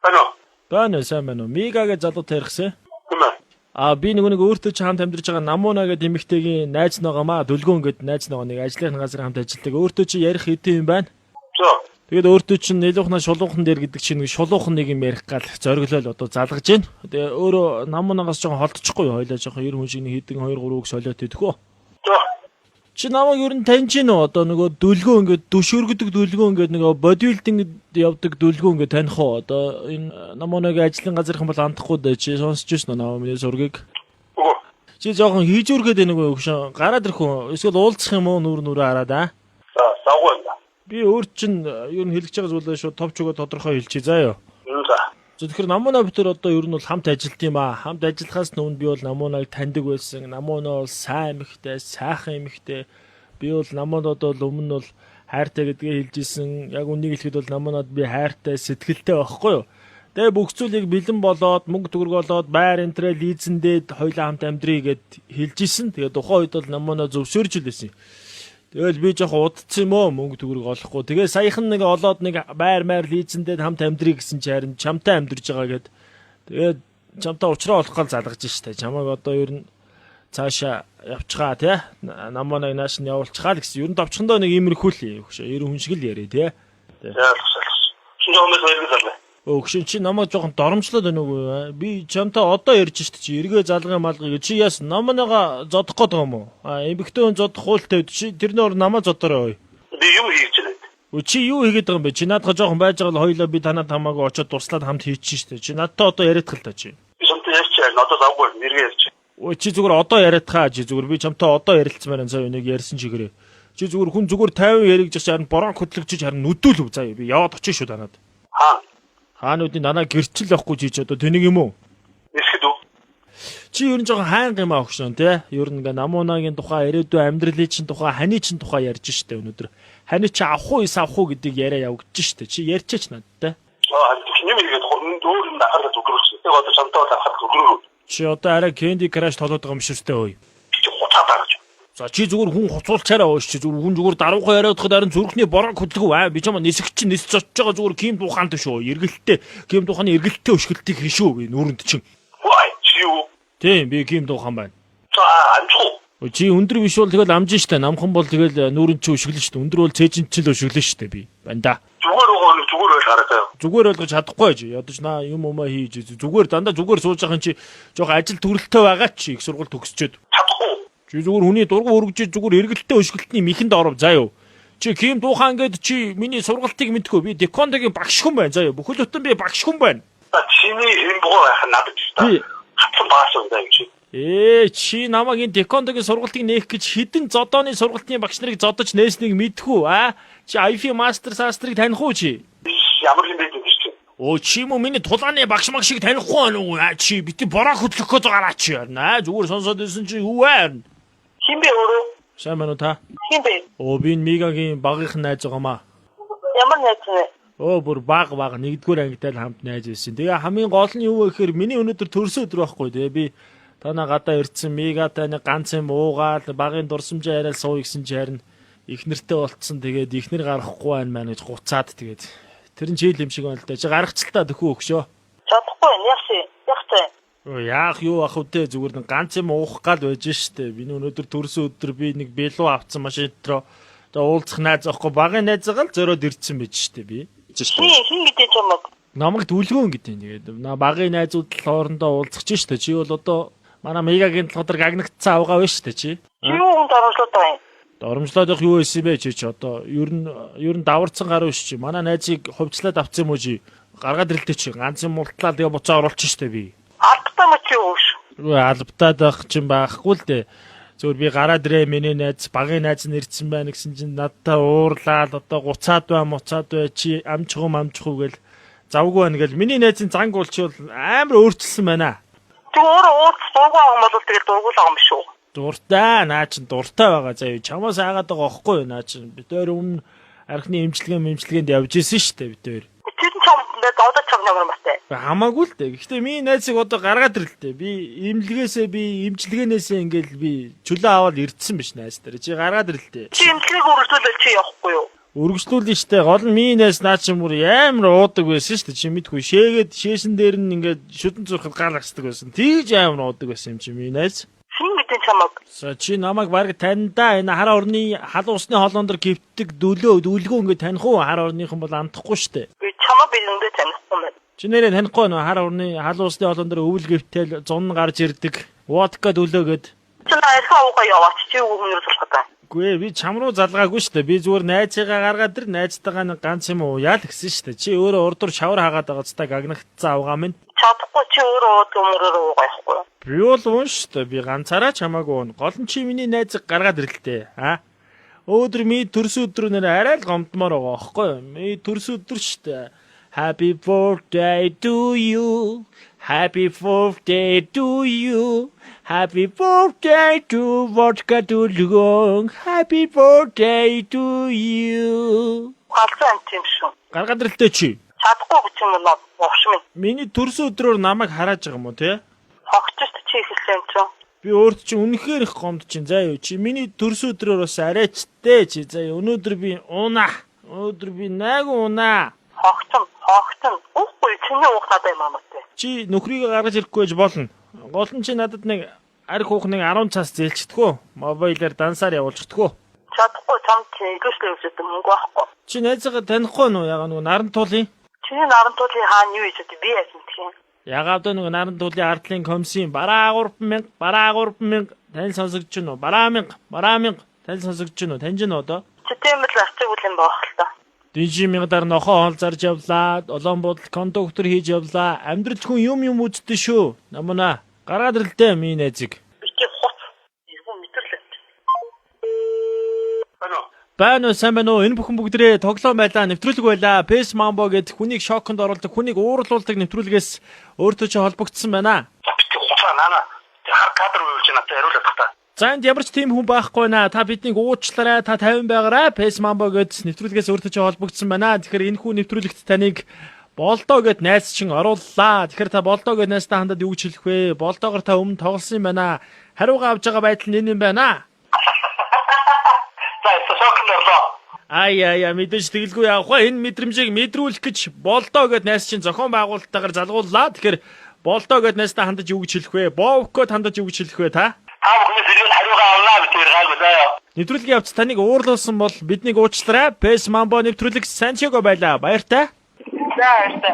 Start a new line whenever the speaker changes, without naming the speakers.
Байна уу?
Байна уу, сайн байна уу? Мигагээ залуутай ярихсан.
Тийм ээ.
А би нөгөө нэг өөртөө чи хамт амьдарч байгаа Намуна гэдэг эмэгтэйгийн найз ногоомаа Дүлгөөн гэдэг найз ногоо нэг ажлын газар хамт ажилладаг. Өөртөө чи ярих хэдэн юм байна?
За.
Тэгээд өөртөө чинь нэлүүхнаа шулуухан дээр гэдэг чинь нэг шулуухан нэг юм ярих гал зориглол одоо залгаж байна. Тэгээ өөрөө Намунагаас жоохон холдчихгүй юу? Хоёлаа жоохон ер хүн шиг нэг хэдэн 2 3 үг солиот идэх үү?
За.
Чи намайг ер нь таньж гин үү? Одоо нөгөө дүлгөө ингээд дүшөргөдөг дүлгөө ингээд нөгөө бодибилдинг явдаг дүлгөө ингээд таних уу? Одоо энэ Намунагийн ажлын газархан бол андахгүй дээ. Чи сонсч ирсэн үү намаа миний зургийг?
Үгүй.
Чи жоохон хийжүүргээд байна уу өгшөн? Гараад ирэх үү? Эсвэл уулзах юм уу? Нүр нүрээ хараад аа.
За, завгүй юм да.
Би өөр чин ер нь хэлж байгаа зүйлээ шууд товч өгөө тодорхой хэлчихье заа юу.
За.
За тэгэхээр Намуна битэр одоо ер нь бол хамт ажилт юм аа. Хамт ажиллахаас өмнө би бол Намунаг таньдаг байсан. Намуна бол сайн эмэгтэй, сайхан эмэгтэй. Би бол Намунад бол өмнө нь бол хайртай гэдгээ хэлж исэн. Яг үнийг хэлэхэд бол Намунад би хайртай, сэтгэлтэй байхгүй юу? Тэгээ бүх зүйлийг бэлэн болоод мөнгө төгрөг олоод байр энтрээ лизэндээ хоёлаа хамт амьдрий гэд хэлж исэн. Тэгээ тухайн үед бол Намуна зөвшөөрж л байсан. Тэгэл би жоохон удцсан юм уу мөнгө төгрөг олохгүй. Тэгээ саяхан нэг олоод нэг байр майр лизэндээ хамт амьдрий гэсэн чи харин чамтай амьдарч байгаа гэд. Тэгээд чамтай уучраа олох гал залгаж штэ. Чамайг одоо ер нь цаашаа явчихаа тий. Намааныг нааш нь явуулчихаа л гэсэн. Ер нь товчхондоо нэг иймэрхүү л юм хөшөө. Ер нь хүн шиг л яриа тий.
Ялгс ялгс. Шинэ хүмүүс баярлал зарлаа.
Өгшин чи намайг жоохон доромжлоод байна уу? Би чамтай одоо ярьж штэ чи эргээ залгын малгыг чи яас намаагаа зодох гээд байгаа юм уу? А эмэгтэй хүн зодох хуультай чи тэрнээр намаа зодорой.
Би юм хийж байна.
Өө чи юу хийгээд байгаа юм бэ? Чи наадах жоохон байж байгаа л хоёлаа би танад хамаагүй очиод туслаад хамт хийчих штэ. Чи надтай одоо яриадах л та чи.
Би чамтай ярьч яа. Одоо завгүй нэргээ ярьч.
Өө чи зүгээр одоо яриадхаа чи зүгээр би чамтай одоо ярилцмаар энэ заа энийг ярьсан чигээрээ. Чи зүгээр хүн зүгээр 50 яригж харин борон хөдлөгчж харин нүдүүл заа би яваад очих шүү танад.
Хаа.
Хаануудын танаа гэрчил явахгүй чи чи одоо тэнийг юм уу?
Нисгэд үү?
Чи ер нь жоохон хайнга юм аа өгшөн тий. Ер нь ингээ Намунагийн тухай, ирээдүйн амьдралын чинь тухай, ханы чинь тухай ярьж штэ өнөөдөр. Ханы чи авах уу, ис авах уу гэдгийг яриа явагдаж штэ. Чи ярьчаач надтай.
Аа, юм хийгээд хурманд өөр юм анхаарлаа төгрөөсөн. Яг одоо чамтай бол анхаарал төгрөө.
Чи одоо арай Candy Crush тоглоод байгаа юм шиг штэ ой.
Би чи хуцаад байгаа гэж.
За чи зүгээр хүн хуцуулчаараа ууш чи зүгээр хүн зүгээр даруухан яриад хад харин зүрхний бороо хөдлөг аа би чамаа нисгч чи нис зочж байгаа зүгээр ким дуухаанд шүү. Эргэлттэй ким дууханы эргэлттэй өшгөлтийг хийн шүү би нүрэнд чин.
Вай, чи юу?
Тийм би ким дуухан байна.
За, амжих уу?
Өө, чи өндөр биш бол тэгэл амжин штэ. Намхан бол тэгэл нүүрэнд чи өшөглөн штэ. Өндөр бол цээжин чи л өшөглөн штэ би. Байна да.
Зүгээр байгаа нэг зүгээр байл хараа заяа.
Зүгээр ойлгож чадахгүй чи. Ядаж наа юм умаа хийж зүгээр дандаа зүгээр сууж байгаа юм чи жоох ажил төрөлтөө байгаа чи их сургууль төгсчөөд.
Чадахгүй.
Чи зүгээр хүний дургу өргөж зүгээр эргэлттэй өшгөлтний мэхэнд оров заа юу. Чи ким дуухан гээд чи миний сургалтыг мэдгүй би декондогийн багш хүн байна заа юу. Бүхэл бүтэн би багш хүн байна.
За, чиний юм боо байх надад ч та.
Би-
Хатсан баасан даа юм чи.
Ээ чи намайг энэ декондогийн сургалтыг нээх гэж хідэн зодооны сургалтын багш нарыг зодож нээснийг мэдхүү аа? Чи IF мастер састрыг таних уу чи?
Ямар юм бэ гэдэг чи.
Өө чи юм уу миний тулааны багш баг шиг танихгүй байна уу? Аа чи бити бороо хөдлөх гээд байгаа чи. Аа зүгээр сонсоод байсан чи юу аа?
Хин бэ өөрөө?
Сайн байна уу та?
Хин бэ?
Өө би энэ Мигагийн багийнх нь найз байгаамаа.
Ямар найз вэ?
Өө бүр баг баг нэгдүгээр ангитай л хамт найз байсан. Тэгээ хамгийн гол нь юу вэ гэхээр миний өнөөдөр төрсөн өдөр байхгүй. Тэгээ би танаа гадаа ирдсэн Мигатай нэг ганц юм уугаал багын дурсамжаа яриад сууя гэсэн чи харин их нэртэй болцсон. Тэгээд их нэр гаргахгүй байна маань гэж гуцаад тэгээд тэр нь чийл юм шиг байна л да. Чи гаргачлаа төхөө өгшөө.
Чадахгүй байна. Яах вэ? Яах вэ?
Өө яах юу ах вэ зүгээр нэг ганц юм уух гал байж штэ. Миний өнөөдөр төрсөн өдөр би нэг бэлүү авцсан машин дотроо тэгээ уулзах найз аахгүй багын найзгаа л зориод ирдсэн байж штэ би.
Хин хин гэдэг чамаг.
Намайг дүлгөөн гэдэг юм. Тэгээд на багын найзууд л хоорондоо уулзах чинь штэ. Чи бол одоо манай Мегагийн толгой дээр гагнагдсан авгаа байна штэ чи.
Чи юу хүн доромжлоод байгаа юм?
Доромжлоод явах юу байсан бэ чи чи одоо ер нь даварцсан гаруй ш чи. Манай найзыг хувьчлаад авсан юм уу чи? Гаргаад ирэлтэй чи. Ганц юм мултлаа тэгээ буцаа оруулчих штэ би.
Албатай мөч юу ш?
Үгүй албатаад байх чинь байхгүй л дээ. Зүгээр би гараад ирээ миний найз багын найз нь ирсэн байна гэсэн чинь надтай уурлаад одоо гуцаад бай муцаад бай чи амчих уу амчих уу гэл завгүй байна гэл миний найзын занг бол чи бол амар өөрчилсөн байна.
Тэг өөрөө ууц дургу байгаа юм бол тэгэл дургу л байгаа юм шүү.
Дуртай наа чин дуртай байгаа заяа чамаас айгаад байгаа байхгүй юу наа чин бид хоёр өмнө архины имчилгээнд явж исэн шүү дээ бид хоёр.
Тэр нь чам одоо чам ямар матай.
Хамаагүй л дээ. Гэхдээ миний найзыг одоо гаргаад ирэл дээ. Би имлгээсээ би имчилгээнээсээ ингээл би чөлөө аваад ирдсэн биш найз дээр. Чи гаргаад ирэл дээ.
Чи имчилгээг үргэлжлүүлэл чи явахгүй юу?
Үргэлжлүүлнэ штэ. Гол нь минээс наа чи бүр амар уудаг байсан штэ. Чи мэдгүй шээгээд шээсэн дээр нь ингээд шүдэн зурхад гал асдаг байсан. Тийж амар уудаг байсан юм чи минээс.
Хин мэдэн чамаг.
За чи намайг баг таньда энэ хар орны халуун усны хоолон дор гівтдэг дөлөө дөлгөө ингээд таних уу? Хар орныхан бол андахгүй штэ.
Би чамаа бэлэндээ танихгүй мэн.
Чи нэрээ танихгүй нөө хар орны халуун усны хоолон дор өвөл гівтэл зун гарч ирдэг. Водка дөлөө гэд.
Чи наа архи уугаа яваач чи юу өмнөр залхаад байна.
Үгүй ээ, би чам руу залгаагүй шүү дээ. Би зүгээр найзыгаа гаргаад ир найзтайгаа нэг ганц юм ууяа л гэсэн шүү дээ. Чи өөрөө урдуур шавар хагаад байгаа цаа гагнагдцсан авгаа минь.
Чадахгүй чи өөрөө ууд өмнөрөөр уугаа явахгүй юу?
Би бол уун шүү дээ. Би ганцаараа чамаагүй уун. Гол нь чи миний найзыг гаргаад ирлээ. Аа? Өөдөр ми төрсөн өдөр нэр арай л гомдмоор байгаа аахгүй юу? Ми төрсөн өдөр шүү дээ. Happy birthday to you. Happy birthday to you. Happy birthday to Vodka Dulgong. Happy birthday to you.
Галзуу амт юм шүү.
Гаргаад ирлээ чи.
Чадахгүй гэж юм уу? Новш минь.
Миний төрсөн өдрөөр намайг харааж байгаа юм уу те?
Хогч шүү чи ихэлсэн юм чи.
Би өөрт чинь үнэхээр их гомд чинь заа юу чи миний төрсөн өдрөөр бас арайчтэй чи заа юу өнөөдөр би унаа өнөөдөр би найгуу унаа
Хогтон, хогтон. Уухгүй чиний уух надад юм амаатай.
чи нөхрийгөө гаргаж ирэхгүй байж болно гол нь чи надад нэг арх уух нэг 10 цаас зээлчдэггүй мобайлаар дансаар явуулчихдэггүй
Чадахгүй чам чи илүүшлээ гэж өгдөг мөнгө байхгүй.
чи найзаагаа танихгүй нүү яга нөгөө наран туулын
Чиний наран туулын хаана юу хийж өгдөг би яаж мэдэх юм?
ягаа одоо нөгөө наран туулын ардлын комиссийн бараа 3000 бараа 3000 тань сонсогдож байна уу бараа 1000 бараа 1000 тань сонсогдож байна уу таньж байна уу одоо
Чи тийм л арчиг үл юм байх л та.
Динжи мянгаар нохоо хоол зарж явлаа, долоон буудал кондуктор хийж явлаа. Амьдрал хүн юм юм үздэг шүү. Намуна гаргаад ирлээ миний найзыг.
Би чи хуц. Эвгүй мэдэрлээ.
Алло.
Байна уу, сайн байна уу? Энэ бүхэн бүгдрээ тоглоом байлаа, нэвтрүүлэг байлаа. Пэс Мамбо гэдэг хүнийг шоконд оруулдаг, хүнийг уурлуулдаг нэвтрүүлгээс өөртөө чи холбогдсон байна.
За бити хуцаа наана. Тэр хар кадр үйл чи надад хариулах та.
За энд ямар ч тийм хүн байхгүй наа. Та биднийг уучлаарай, та 50 байгаарай. Пэс Мамбо гэд нэвтрүүлгээс өөртөө чи холбогдсон байна. Тэгэхээр энэ хүү нэвтрүүлэгт таныг Болдоо гэд найз чинь орууллаа. Тэгэхээр та Болдоо гэд найзтай хандаад юу гэж хэлэх вэ? Болдоогоор та өмнө тоглосон юм байна. Хариугаа авч байгаа байдал нь энэ юм байна.
За это шоконд орлоо.
Ай яа яа мэдээж тэгэлгүй явах вэ? Энэ мэдрэмжийг мэдрүүлэх гэж Болдоо гэд найз чинь зохион байгуулалттайгаар залгууллаа. Тэгэхээр Болдоо гэд найзтай хандаж юу гэж хэлэх вэ? Бовкод хандаж юу гэж хэлэх вэ та?
Та бүхнээс эргээд хариугаа авнаа би тэр гайгүй заяа.
Нэвтрүүлгийн явц таныг уурлуулсан бол биднийг уучлаарай. Пэс Мамбо нэвтрүүлэг Сантьяго байлаа. Баяртай.
За баяртай.